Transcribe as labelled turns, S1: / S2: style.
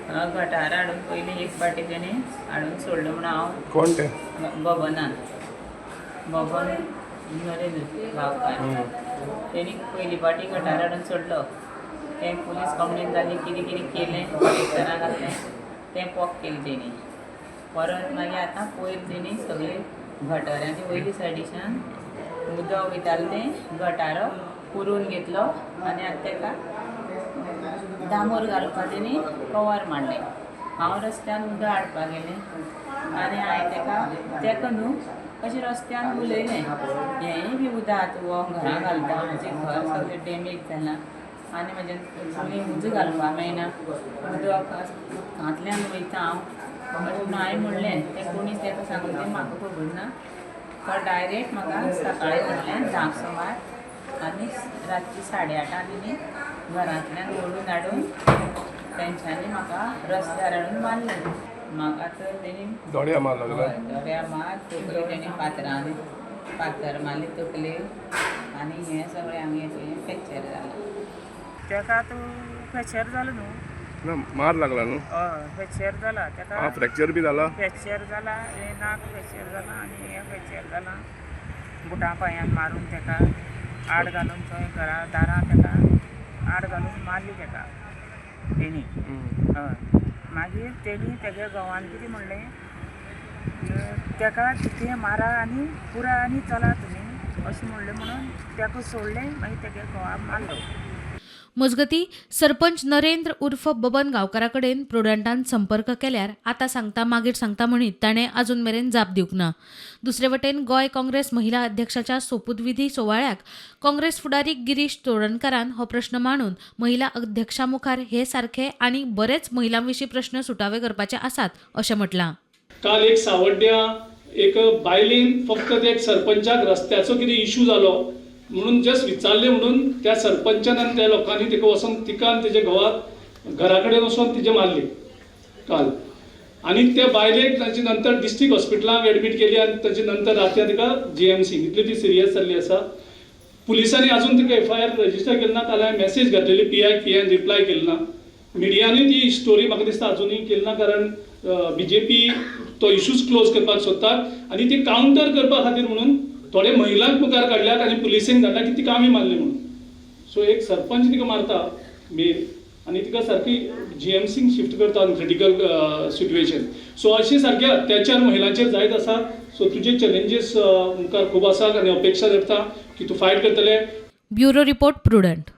S1: गटार हाडून पयलीं एक फावटी तेणी हाडून सोडलो म्हूण हांव.
S2: कोण ते?
S1: बबनान, बबन नरेंद्र गांवकार. तेणी पयली फावटी गटार हाडून सोडलो. तें पुलीस कंप्लेन जाली, कितें कितें केलें, कलेक्टराक घातलें, तें पॉक केलें तेणी. परत मागीर आतां पयर तेणी सगळे गटारांनी वयली सायडीच्यान उदक वयतालें तें गटार पुरून घेतलो आनी आतां तेका डांबर घालपाक तेणी कवर मारलें. हांव रस्त्यान उदक हाडपाक गेलें आनी हांवें तेका न्हू अशें रस्त्यान उलयलें, हेंय बी उदक आतां हो घरा घालता, म्हजें घर सगळें डॅमेज जालां आनी म्हजें चुली उजो घालपाक मेळना, उदक उदकांतल्यान वयता हांव, अशें म्हणून हांवें म्हणलें. तें कोणी तेका सांगून तें म्हाका खबर ना. तो डायरेक्ट म्हाका सकाळीं म्हणलें 10क सुमार आनी रातची 8:30 तेणी घरांतल्यान ओडून हाडून तेंच्यांनी म्हाका रस्त्यार हाडून मारलें. म्हाका तर तेणी
S2: दोड्या मार लागला.
S1: हय, दोड्या मार, तकली तेणी फातरांनी फातर मारली तकलेर आनी हें सगळें आमगें फ्रॅक्चर जालां.
S3: तेका आतां फ्रॅक्चर जालो न्हू.
S2: ना, मार लागला न्हू?
S3: हय, फ्रॅक्चर जाला तेका.
S2: आं, फ्रॅक्चर बी जाला.
S3: फ्रॅक्चर जाला, हें नाक फ्रॅक्चर जाला आनी हें फ्रॅक्चर जालां. बुटां पांयान मारून तेका आड घालून थंय घरा दारां तेका आड घालून मारली तेका तेणी. हय, मागीर तेणी तेगे घोवान कितें म्हणलें, तेका तितूं मारा आनी पुरा आनी चला तुमी अशें म्हणलें म्हणून तेका सोडलें. मागीर तेगे घोवाक मारलो.
S4: मजगतीं, सरपंच नरेंद्र उर्फ बबन गांवकारा कडेन प्रुडंटान संपर्क केल्यार आतां सांगता, मागीर सांगता म्हणीत ताणें अजून मेरेन जाप दिवंक ना. दुसरे वटेन गोंय काँग्रेस महिला अध्यक्षाच्या सोपूतविधी सुवाळ्याक काँग्रेस फुडारी गिरीश चोडणकारान हो प्रश्न मांडून महिला अध्यक्षा मुखार हे सारखे आनी बरेच महिलां विशीं प्रश्न सुटावे करपाचे आसात अशें म्हटलां.
S5: काल एक सावड्ड्या एक बायलेन फक्त ते एक सरपंचाक रस्त्याचो कितें इशू जालो म्हणून जस्ट विचारलें म्हणून त्या सरपंचान आनी त्या लोकांनी तिका वचोन, तिका आनी तेच्या घोवाक घरा कडेन वचोन तिजे मारली काल. आनी त्या बायलेक ताजे नंतर डिस्ट्रिक्ट हॉस्पिटलांत एडमीट केली आनी ताजे नंतर रातयां तिका जीएमसी, इतली ती सिरियस जाल्ली आसा. पुलिसांनी अजून तिका एफआयआर रजिस्टर केली ना. काल हांवें मॅसेज घातलेली पीआय, पीआयन रिप्लाय केली ना. मिडियांनी ती स्टोरी म्हाका दिसता अजुनूय केली ना, कारण बीजेपी तो इशूज क्लोज करपाक सोदतात आनी ती कावंटर करपा खातीर म्हणून थोडे महिलांक मुखार काडल्यात आनी पुलिसेक धाडला की तिका आमी मारली म्हणून. सो एक सरपंच तिका मारता मेन आनी तिका सारकी जीएमसीन शिफ्ट करता इन क्रिटिकल सिट्युएशन. सो अशे सारके अत्याचार महिलांचेर जायत आसात. सो तुजे चॅलेंजीस मुखार खूब आसात आनी अपेक्षा धरता की तूं फायट करतले.
S4: Bureau report, Prudent.